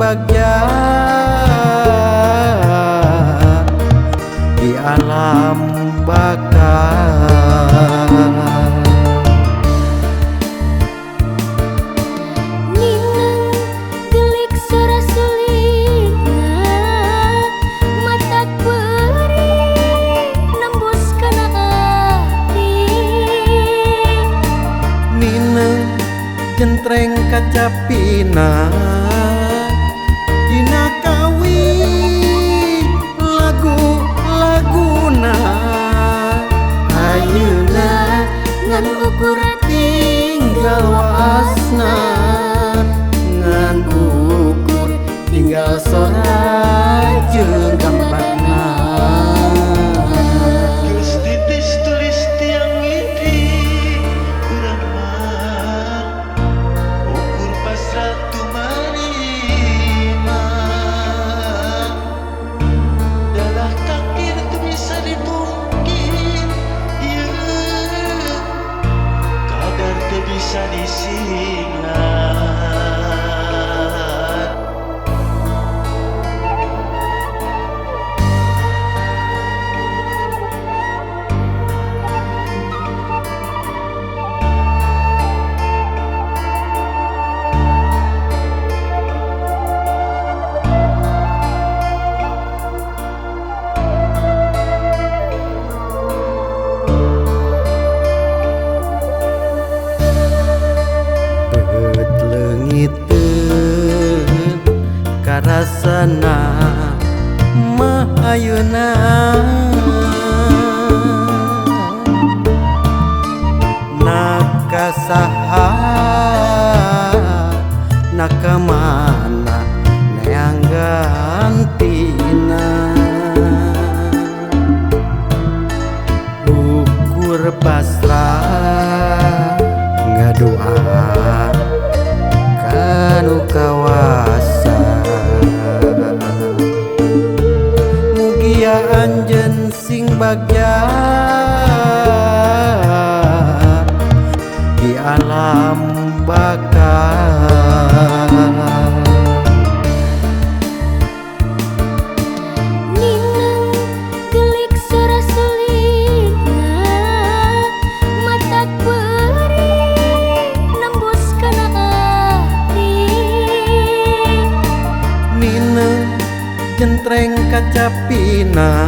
bagja di alam baka. Nineng gelik sora sulingna, mata perih nembus kana ati. Nineng jentreng kacapina dina kawi lagu-laguna. Ayeuna ngan ukur tinggal waasna, ngan ukur tinggal sora jeung gambarna. Geus titis tulis tiang mimpi urang mah ukur pasrah tumarima. Dalah takdir teu bisa dipungkir, ieu kadar teu bisa disinglat. Beut leungiteun karasana mah ayeuna, nakasaha nakamana neang gantina. Ukur pasrah ngadoa kanu kawasa, mugia anjeun sing bagja di alam baka. Nineng gelik sora sulingna, mata perih nembus kana ati. Nineng jentreng kacapina